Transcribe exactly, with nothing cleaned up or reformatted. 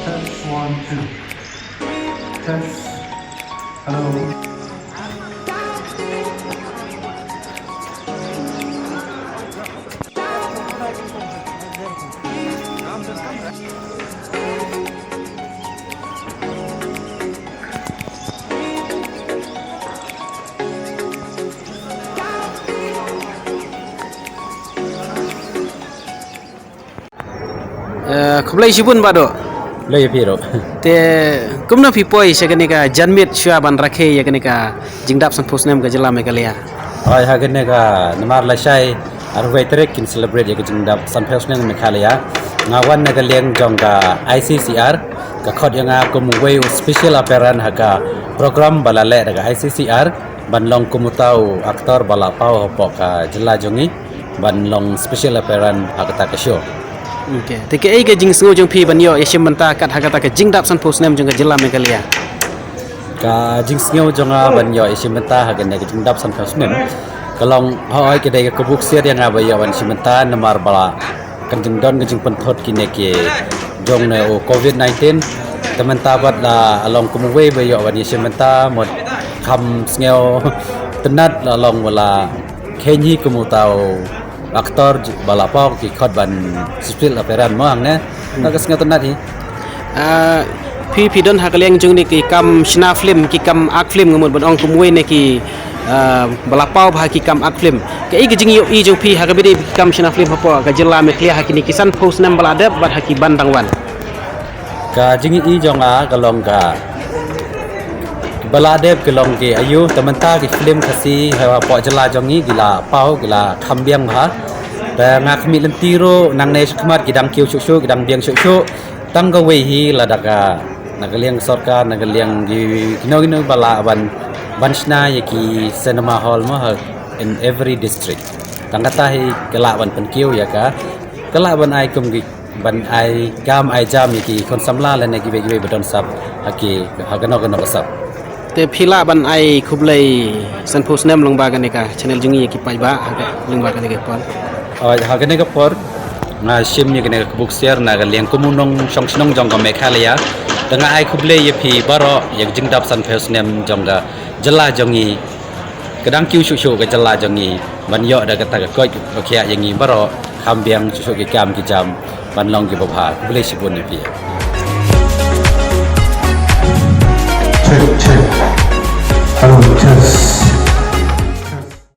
Test one, two. Test. Hello. Eh, khublei shibun Bah Doh. Khublei ïa phi ruh. Te kumno phi poi sha kane ka janmiet shuwa ban rakhe ïa kane ka jingdap sanphew snem ka jylla Meghalaya? Hooid, ha kane ka, namar lashai arphew tarik kin celebrate ïa ka jingdap sanphew snem Meghalaya. Nga wan na ka liang jong ka I C C R, ka khot ïa nga kum uwei u special appearance ha ka program ba la leh da ka I C C R, ban long kum uta u actor ba la paw hapoh ka jylla jong ngi, ban long special appearance ha kata ka show. Okay. Te kaei ka jingsngew jong phi ban ïoh ïashim bynta kat ha kata ka jingdap sanphew snem jong ka jylla Meghalaya? Ka jingsngew jong nga ban ïoh ïashim bynta ha kane ka jingdap sanphew snem ka long, hooid, ka dei ka buksiar ïa nga ba ïoh ban shim bynta namar ba kan jingdon ka jingpynthut kine ki jong ne u covid nineteen. Te mynta pat la long kum uwei ba ïoh ban ïashim bynta, mut kham sngew tynnat la long ba la kheiñ hi kum uta u actor ba la paw ki khot ban special appearance mo hangne. Hmm. Ka sngew tynnat hi. Ah, phi, phi don ha ka liang jong ne ki kam shna film, ki kam act film, nga mut ban ong kum uwei ne ki, ah, ba la paw bha ki kam act film. Kaei ka jingïohi jong phi ha kaba ïadei ki kam shna film hapoh ka jylla Meghalaya ha kine ki sanphew snem ba la dep bad ha ki ban dang wan? Ka jingïohi jong nga ka long ka ba la dep ka long ki aiu, te mynta ki film Khasi hapoh jylla jong ngi ki la paw, ki la kham biang bha. Te nga khmih lynti ruh nangne shakhmat ki dang kiew shuh shuh, ki dang biang shuh shuh. Tang kawei hi lada ka, na ka liang sorkar, na ka liang ki, kino kino ba lah ban, ban shna ïa ki cinema hall mo ha, in every district. Tang kata hi ka lah ban pynkiew ïa ka, ka lah ban ai kum ki, ban ai kam ai jam ïa ki khun samla lane kiwei kiwei ba don sap ha ki, ha kano kano ka sap. Te phi lah ban ai khublei sanphew snem lyngba kane ka channel jong ngi ïa ki paidbah ha ka, lyngba kane ka por? Oi, ha kane ka por nga shim ïa kane ka buksiar na ka liang kum u nongshong shnong jong ka Meghalaya. Te nga ai khublei ïa phi baroh ïa ka jingdap sanphew snem jong ka jylla jong ngi. Ka dang kiew shuh shuh ka jylla jong ngi ban ïoh da kata ka koit ka khiah ïa ngi baroh, kham biang shuh shuh ki kam ki jam ban long kiba bha. Khublei shibun ïa phi. Check, check.